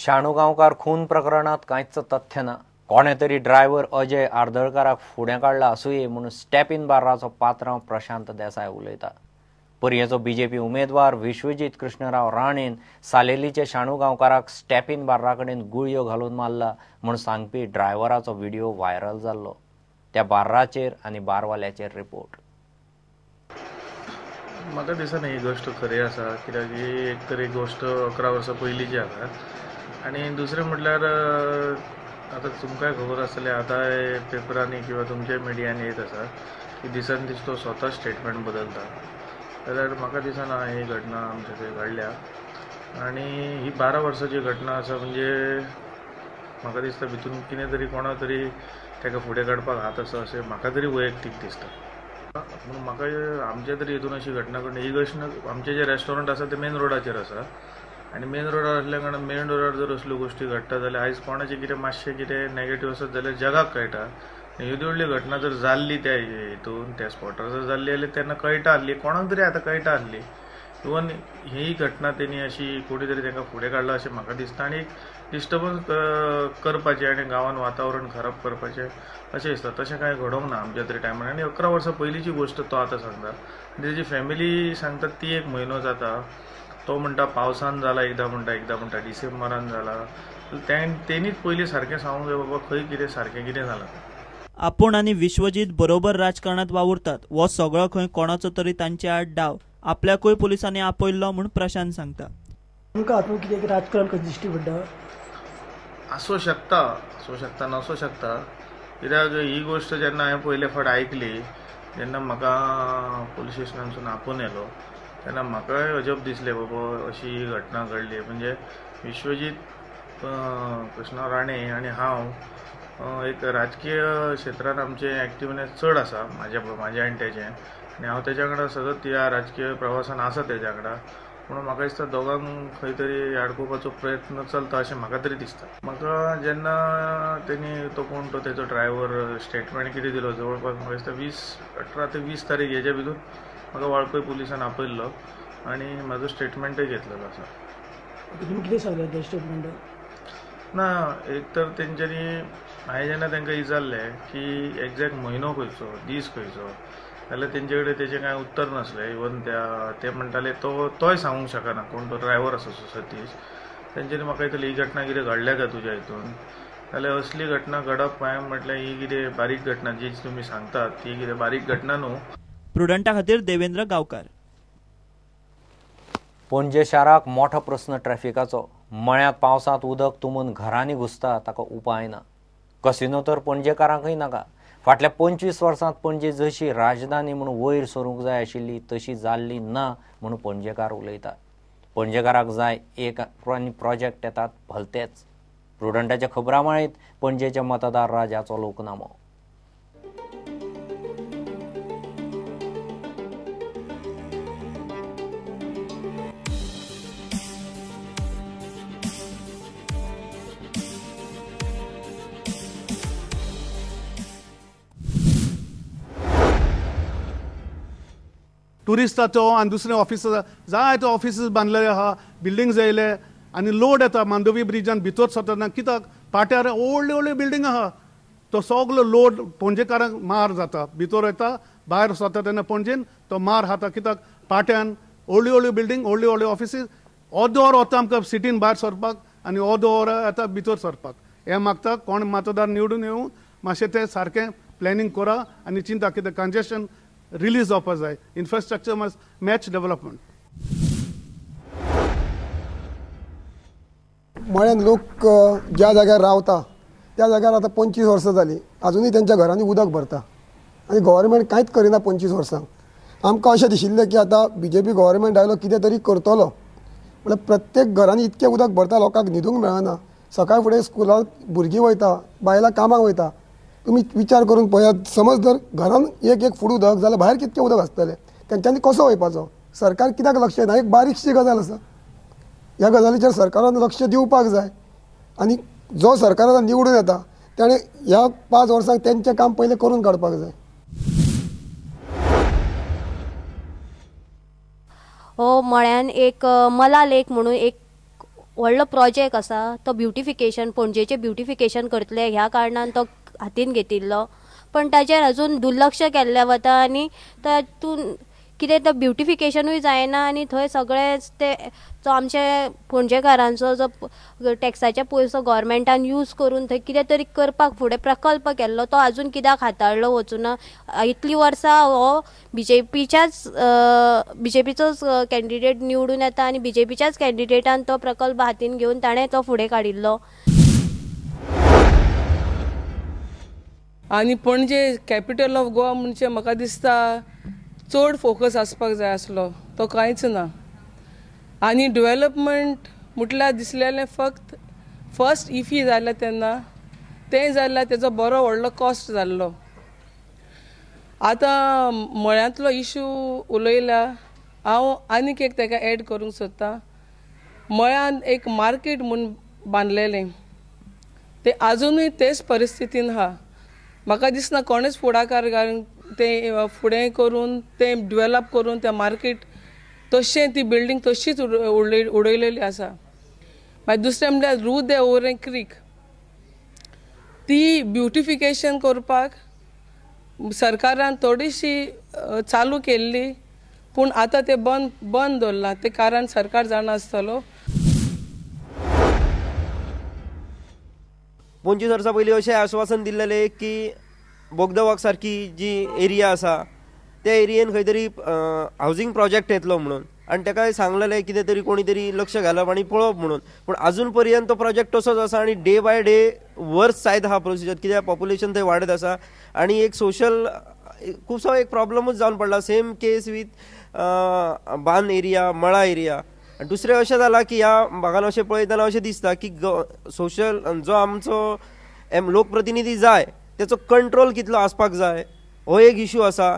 शाणू गांवकार खून प्रकरणात कांयच तथ्य ना. कोणे तरी ड्रायव्हर अजय आर्दळकाराक फुडें काडला आसुये म्हणून स्टेप इन बार्राचो पात्रांव प्रशांत देसाय उलयता. पर्येचो बीजेपी उमेदवार विश्वजीत कृष्णराव राणेन सालेलीचे शाणू गांवकाराक स्टेप इन बार्रा कडेन गुळयो घालून मारला म्हूण सांगपी ड्रायव्हराचो व्हिडिओ व्हायरल जाल्लो. त्या बार्राचेर आनी बारवाल्याचेर रिपोर्ट. म्हाका दिसना ही गोश्ट खरी आसा, कित्याक ही एक तर एक गोश्ट 11 वर्सां पयलींची आसा आनी दुसरें म्हटल्यार आतां तुमकांय खबर आसतलें, आतां पेपरांनी किंवा तुमच्या मिडियांनी येत आसा की दिसान दीस तो स्वता स्टेटमेंट बदलता. जाल्यार म्हाका दिसना ही घटना आमच्या थंय घडल्या आनी ही 12 वर्सांची घटना आसा. म्हणजे म्हाका दिसता भितून कितें तरी कोणा तरी ताका फुडें काडपाक हात आसा अशें म्हाका तरी वैयक्तीक दिसता. पूण म्हाका आमच्या तरी हितून अशी घटना घडली. ही घटना आमचें जें रेस्टॉरंट आसा तें मेन रोडाचेर आसा आनी मेन रोडार आसल्या कारणान मेन रोडार जर असल्यो गोश्टी घडटा जाल्यार आयज कोणाचें कितें मातशें कितें नेगेटीव आसत जाल्यार जगाक कळटा. येदी व्हडली घटना जर जाल्ली त्या हितून त्या स्पॉटार जर जाल्ली जाल्यार तेन्ना कळटा आसली, कोणाक तरी आतां कळटा आसली. इवन ही घटना तेणी अशी कोणी तरी तांकां फुडें काडला अशें म्हाका दिसता आनी एक डिस्टर्बन्स करपाचें आनी गांवांत वातावरण खराब करपाचें अशें दिसता. तशें कांय घडोवंक ना आमच्या तरी टायमार. आनी 11 वर्सां पयलींची गोश्ट तो आतां सांगता आनी तेजी फॅमिली सांगता ती एक म्हयनो जाता. तो म्हणटा पावसान जाला, एकदां म्हणटा, एकदां म्हणटा डिसेंबरान जाला. तेणीच पयलीं सारकें सांगूंक जाय बाबा खंय कितें सारकें कितें जालां. आपूण आनी विश्वजीत बरोबर राजकारणांत वावुरतात हो सगळो खंय कोणाचो तरी तांचे आड डाव. आपल्याकूय पुलिसांनी आपयल्लो म्हूण प्रशांत सांगता. तुमकां हातूंत कितें राजकारण कशें दिश्टी पडटा? आसूं शकता, आसूं शकता, नासूं शकता. कित्याक ही गोश्ट जेन्ना हांवें पयले फावट आयकली जेन्ना म्हाका पुलीस स्टेशनानसून आपोवन येयलो तेन्ना म्हाकाय अजब दिसलें बाबा अशी ही घटना घडली. म्हणजे विश्वजीत कृष्णा राणे आनी हांव एक राजकीय क्षेत्रांत आमचें एक्टिवनेस चड आसा, म्हाजें आनी तेजें, आनी हांव तेज्या वांगडा सतत ह्या राजकीय प्रवासान आसा तेज्या वांगडा. म्हणून म्हाका दिसता दोगांक खंय तरी आडकोवपाचो प्रयत्न चलता अशें म्हाका तरी दिसता. म्हाका जेन्ना तेणी तो कोण तो तेजो ड्रायव्हर स्टेटमेंट कितें दिलो जवळपास म्हाका दिसता 18 ते 20 तारीख हेज्या भितून म्हाका वाळपय पुलिसान आपयल्लो आनी म्हाजो स्टेटमेंटय घेतलेलो आसा. तुमी कितें सांगलें त्या स्टेटमेंटाक? ना, एक तर तेंच्यांनी हांवें जेन्ना तांकां विचारलें की एग्जॅक्ट म्हयनो खंयचो, दीस खंयचो, जाल्यार तेंचे कडेन तेजें कांय उत्तर नासलें. इवन ते म्हणटाले तोय सांगूंक शकना कोण तो ड्रायव्हर आसा सतीश. तेंच्यांनी म्हाका विचारलें ही घटना कितें घडल्या काय तुज्या हितून, जाल्यार असली घटना घडप हांवें म्हटलें ही कितें बारीक घटना जी तुमी सांगतात ती कितें बारीक घटना न्हू. प्रुडंटा खातीर देवेंद्र गांवकार. पणजे शाराक मोठो प्रस्न ट्रॅफिकाचो. मळ्यांत पावसांत उदक तुंबून घरांनी घुसता ताका उपाय ना. कसिनो तर पणजेकारांकय नाका. फाटल्या 25 वर्सांत पणजे जशी राजधानी म्हूण वयर सरूंक जाय आशिल्ली तशी जाल्ली ना म्हूण पणजेकार उलयतात. पणजेकाराक जाय एक प्रोजेक्ट येतात भलतेच. प्रुडंटाच्या खबरां माळेंत पणजेच्या मतदार राजाचो लोकनामो. ट्युरिस्टाचो आनी दुसरे ऑफिस जायते ऑफिसीस बांदलेले आहा, बिल्डिंग्स येयले आनी लोड येता मांडवी ब्रिजान भितर सरतना. कित्याक पाट्यार व्हडल्यो व्हडल्यो बिल्डींग आहा, तो सगलो लोड पणजेकारांक मार जाता. भितर वयता भायर सरता तेन्ना पणजेन तो मार खाता. कित्याक पाट्यान व्हडल्यो व्हडल्यो बिल्डींग, व्हडल्यो व्हडल्यो ऑफिसीस, अर्द वर वता आमकां सिटीन भायर सरपाक आनी अर्द वर येता भितर सरपाक. हें मागता कोण मतदार निवडून येवं मातशें तें सारकें प्लॅनिंग करा आनी चिंता कितें कंजेशन रिलीज जावपा जाय. Infrastructure must match development. मळ्यान लोक ज्या जाग्यार रावता त्या जाग्यार आतां 25 वर्सां जालीं आजुनूय तेंच्या घरांनी उदक भरता आनी गव्हर्मेंट कांयच करिना 25 वर्सां. आमकां अशें दिशिल्लें की आतां बीजेपी गव्हर्मेंट आयलो कितें तरी करतलो, म्हणल्यार प्रत्येक घरांनी इतकें उदक भरता, लोकांक न्हिदूंक मेळना. सकाळ फुडें स्कुलाक भुरगीं वयता, बायलां कामाक वयता. तुमी विचार करून पळयात, समज जर घरान एक एक फूड उदक जाल्यार भायर कितकें उदक आसतलें, तेंच्यांनी कसो वयपाचो? सरकार कित्याक लक्ष दिना? एक बारीकशी गजाल आसा, ह्या गजालीचेर सरकारान लक्ष दिवपाक जाय आनी जो सरकार आतां निवडून येता ताणें ह्या 5 वर्सांक तेंचें काम पयलें करून काडपाक जाय. हो मळ्यान एक मला लेक म्हणून एक व्हडलो प्रोजेक्ट आसा तो ब्युटिफिकेशन, पणजेचें ब्युटिफिकेशन करतले ह्या कारणान तो हातीन घेतिल्लो, पण ताचेर अजून दुर्लक्ष केल्लें वता आनी तातूंत कितें तो ब्युटिफिकेशनूय जायना आनी थंय सगळेच ते जो आमचे पणजेकारांचो जो टॅक्साचे पयसो गव्हर्मेंटान यूज करून थंय कितें तरी करपाक फुडें प्रकल्प केल्लो तो अजून कित्याक हाताळलो वचूना. इतलीं वर्सां हो बीजेपीचोच कॅन्डिडेट निवडून येता आनी बीजेपीच्याच कॅन्डिडेटान तो प्रकल्प हातीन घेवन ताणें तो फुडें काडिल्लो. आनी पणजे कॅपिटल ऑफ गोवा म्हणजे म्हाका दिसता चड फोकस आसपाक जाय आसलो, तो कांयच ना. आनी डेवलपमेंट म्हटल्यार दिसलेलें फक्त फर्स्ट इफी जालें तेन्ना तें जाल्यार तेजो बरो व्हडलो कॉस्ट जाल्लो. आतां मळ्यांतलो इशू उलयला, हांव आनीक एक तेका एड करूंक सोदतां. मळ्यान एक मार्केट म्हूण बांदलेलें तें आजुनूय तेच परिस्थितीन आहा. म्हाका दिसना कोणेच फुडाकार घालून तें फुडें करून तें डेवलप करून तें मार्केट तशें ती बिल्डींग तशीच उडयलेली आसा. मागीर दुसरें म्हणल्यार रू दे ओरें क्रीक, ती ब्युटिफिकेशन करपाक सरकारान थोडीशी चालू केल्ली, पूण आतां तें बंद दवरलां, तें कारण सरकार जाणा आसतलो. 25 वर्सां पयलीं अशें आश्वासन दिल्लेलें की बोगदवाक सारकी जी एरिया आसा त्या एरियेन खंय तरी हावजींग प्रोजेक्ट येतलो म्हणून, आनी ताकाय सांगलेलें कितें तरी कोणी तरी लक्ष घालप आनी पळोवप म्हणून, पूण आजून पर्यंत तो प्रोजेक्ट तसोच आसा आनी डे बाय डे वर्स जायत आहा प्रोसिजर, कित्याक पॉप्युलेशन थंय वाडत आसा आनी एक सोशल खुबसो एक प्रॉब्लमूच जावन पडला. सेम केस वीथ बान एरिया, मळा एरिया. आनी दुसरें अशें जालां की ह्या भागान अशें पळयतना अशें दिसता की सोशल जो आमचो लोकप्रतिनिधी जाय तेचो कंट्रोल कितलो आसपाक जाय हो एक इशू आसा.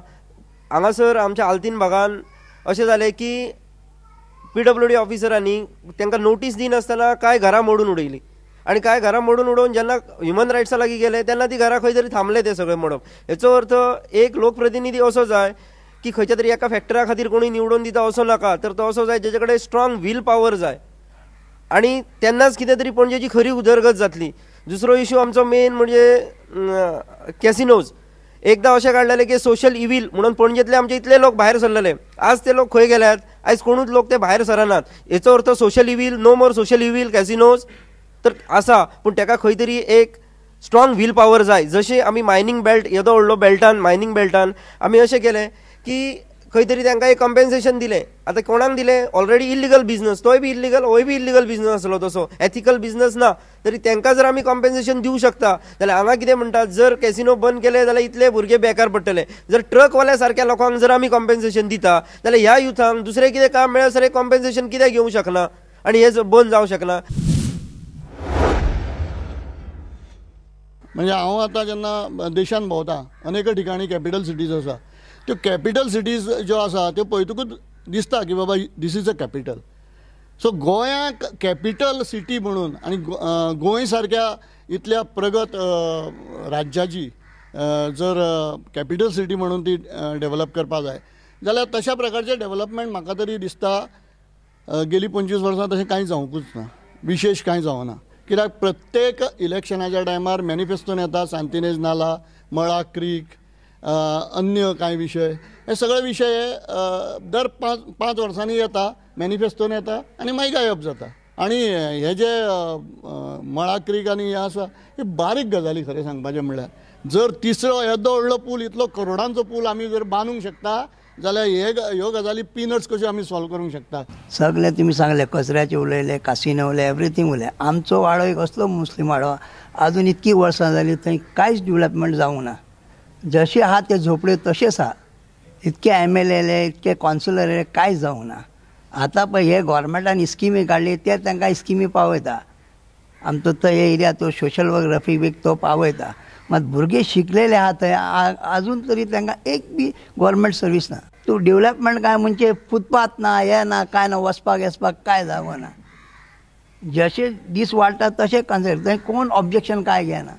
हांगासर आमच्या आल्तीन भागान अशें जालें की PWD ऑफिसरांनी तांकां नोटीस दिनासतना कांय घरां मोडून उडयलीं आनी कांय घरां मोडून उडोवन जेन्ना ह्युमन रायट्सा लागीं गेले तेन्ना ती घरां खंय तरी थांबले ते सगळें मोडप. हेचो अर्थ एक लोकप्रतिनिधी असो जाय की खंयच्या तरी एका फॅक्टरा खातीर कोणूय निवडून दिता असो नाका, तर तो असो जाय जेचे कडेन स्ट्रॉंग will power जाय आनी तेन्नाच कितें तरी पणजेची खरी उदरगत जातली. दुसरो इशू आमचो मेन म्हणजे कॅसिनोज. एकदां अशें काडलेलें की सोशल इवील म्हणून पणजेंतले आमचे इतले लोक भायर सरलेले, आज ते लोक खंय गेल्यात? आयज कोणूच लोक ते भायर सरनात. हेचो अर्थ social evil, no more social evil casinos तर आसा, पूण ताका खंय तरी एक स्ट्रॉंग will power जाय. जशें आमी मायनींग बेल्ट येदो व्हडलो बेल्टान, मायनींग बेल्टान आमी अशें केलें की खंय तरी तांकां एक कॉम्पेन्सेशन दिलें. आतां कोणाक दिलें? ऑलरेडी इल्लिगल बिजनस, तोय बी इल्लिगल, होय बी इल्लिगल बिजनस आसलो, तसो एथिकल बिजनस ना, तरी तांकां जर आमी कॉम्पेन्सेशन दिवं शकता जाल्यार हांगा कितें म्हणटा, जर कॅसिनो बंद केले जाल्यार इतले भुरगे बेकार पडटले. जर ट्रकवाल्या सारक्या लोकांक जर आमी कॉम्पेन्सेशन दिता जाल्यार ह्या युथांक दुसरें कितें काम मेळसर कॉम्पेन्सेशन कित्याक घेवंक शकना आनी हें बंद जावंक शकना. म्हणजे हांव आतां जेन्ना देशान भोंवता अनेक ठिकाणी कॅपिटल सिटीज आसा, त्यो कॅपिटल सिटीज ज्यो आसा त्यो पळयतकूच दिसता की बाबा this is a capital. So गोंयाक कॅपिटल सिटी म्हणून आनी गोंय सारक्या इतल्या प्रगत राज्याची जर कॅपिटल सिटी म्हणून ती डेव्हलप करपाक जाय जाल्यार तशा प्रकारचें डेव्हलपमेंट म्हाका तरी दिसता गेली 25 वर्सां तशें कांय जावंकूच ना, विशेश कांय जावना. कित्याक प्रत्येक इलेक्शनाच्या टायमार मॅनिफेस्टोन येता सांतिनेज नाला, मळा क्रीक, अन्य कांय विशय, हे सगळे विशय दर 5 वर्सांनी येता, मॅनिफेस्टोन येता आनी मागीर गायब जाता. आनी हे जे मळा क्रीक आनी हे आसा हे बारीक गजाली. खरें सांगपाचें म्हणल्यार जर तिसरो येदो व्हडलो पूल, इतलो करोडांचो पूल आमी जर बांदूंक शकता जाल्यार हे ह्यो गजाली पिनट्स कश्यो आमी सॉल्व करूंक शकता. सगळें तुमी सांगलें, कचऱ्याचें उलयलें, कासिनो उलयलें, एवरीथींग उलयलें. आमचो वाडो एक असलो मुस्लीम वाडो, आजून इतकी वर्सां जालीं थंय कांयच डेवलपमेंट जावंक ना. जशें आहा ते झोपड्यो तशेंच आहा, इतके MLA येयले, इतके कौन्सिलर येयले, कांयच जावंक ना. आतां पळय हे गोवोरमेंटान स्किमी काडली ते तांकां स्किमी पावयता. आमचो तो एरिया तो सोशल वर्क रफी बीक तो पावयता, मात भुरगे शिकलेले आहा थंय आजून तरी तांकां एक बी गोवोरमेंट सर्वीस ना. तूं डेवलपमेंट काय म्हणजे फुटपाथ ना, हें ना, कांय ना, वचपाक येसपाक कांय जागो ना. जशे दीस वाडटा तशें कन्सिडर, थंय कोण ऑब्जेक्शन कांय घेना.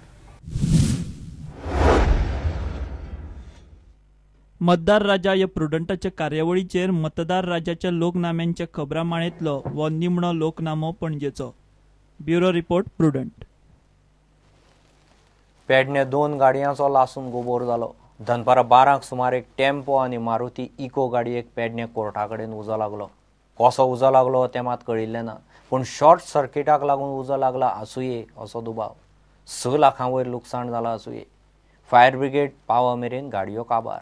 मतदार राजा ह्या प्रुडंटाच्या कार्यावळीचेर मतदार राजाच्या लोकनाम्यांच्या खबरां माळेंतलो हो निमणो लोकनामो पणजेचो. Bureau report, Prudent. Pedne 2 गाडयांचो लासून गोबोर जालो. दनपारां 12 सुमार एक टेम्पो आनी मारुती इको गाडयेक पेडणे कोर्टा कडेन उजो लागलो. कसो उजो लागलो तें मात कळिल्लें ना, पूण शॉर्ट सर्किटाक लागून उजो लागला आसुये असो दुबाव. 6 लाखां वयर लुकसाण जालां आसुये. फायर ब्रिगेड पावा मेरेन गाडयो काबार.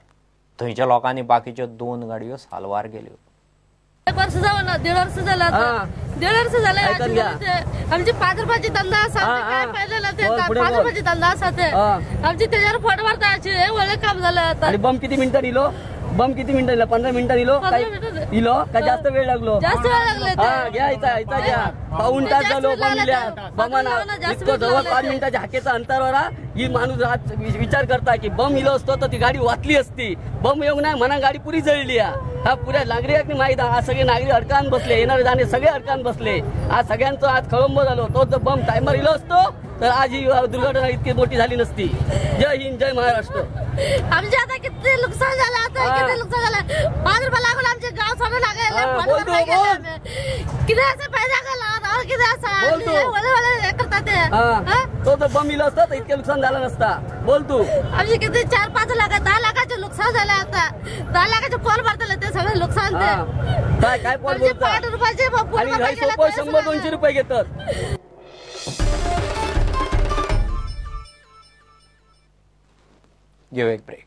थंयच्या लोकांनी बाकीच्यो 2 गाडयो साल्वार केल्यो. एक वर्ष जावं 1.5 वर्ष झालं, 1.5 वर्ष झालं. आमची 5 रुपयाची धंदा असा, काय पाहिजे ते 5 रुपयाची धंदा असा, ते आमची त्याच्यावर फोट मारता. हे व्हडलें काम झालं आता. आणि बम किती मिनिटं दिलो? बम किती मिनिटं दिलो? 15 मिनिटं दिलो. दिलो का जास्त वेळ लागलो? जास्त वेळ लागलो. हा घ्या इथं, इथं घ्या. 0.75 तास झालो बम दिल्या बमाना. इतकं जवळ 5 मिनिटाच्या हाकेचा अंतरावर ही माणूस आज विचार करता की बम इलो असतो तर ती गाडी वाचली असती. बम येऊन नाही म्हणा गाडी पुरी जळली. हा पुऱ्या नागरिकांनी माहित, आज सगळे नागरिक अडकान बसले, येणारे जाणे सगळे अडकान बसले. आज सगळ्यांचं आज खळंब झालो. तो जर बम टायमर इलो असतो तर आज ही दुर्घटना इतकी मोठी झाली नसती. जय हिंद, जय महाराष्ट्र. आमचे आता किती नुकसान झालं, आता किती नुकसान झालं. 5 रुपये लागून आमचे गाव सोडून लागले. किती असं पैसा गेला, किती असं करतात ते. तो जर बम इलो असता तर इतकं नुकसान झालं नसता. बोल तू. आमचे किती 4-5 लाख 10 लाखाचे नुकसान झालं. आता 10 लाखाचे पोल भरतले ते सगळे नुकसान. काय काय पोल भरतात? 5 रुपयाचे 100-200 रुपये घेतात. घेऊ एक ब्रेक.